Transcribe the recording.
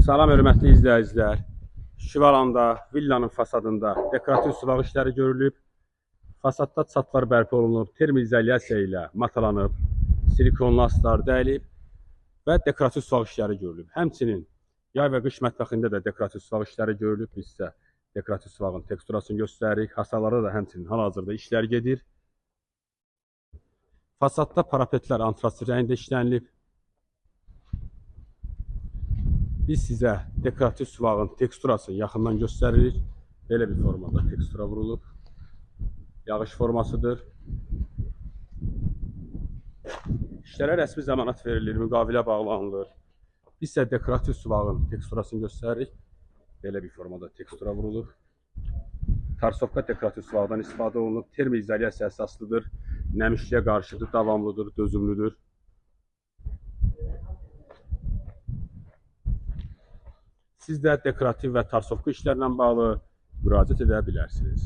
Salam hörmətli izləyicilər. Şivalanda, villanın fasadında dekorativ sulaq işləri görülüb. Fasadda çatlar bərpa olunub, termoizolyasiya ilə matalanıb, silikonlu astar dəyilib və dekorativ sulaq işləri görülüb. Həmçinin yay və qış mətbəxində də dekorativ sulaq işləri görülüb. Biz sizə dekorativ sulağın teksturasını göstəririk. Hasarlarda da həmçinin hal-hazırda işlər gedir. Fasadda parapetlər antrasit rəngində işlənilib. Biz sizə dekorativ sulağın teksturasını yaxından göstəririk. Belə bir formada tekstura vurulub. Yağış formasıdır. İşlərə rəsmi zəmanət verilir, müqavilə bağlanılır. Biz sizə dekorativ sulağın teksturasını göstəririk. Belə bir formada tekstura vurulub. Tarsovka dekorativ sulaqdan istifadə olunub. Termoizolyasiya əsaslıdır. Nəmişliyə qarşıdır, davamlıdır, dözümlüdür. Siz də dekorativ və tarsovka işlərlə bağlı müraciət edə bilərsiniz.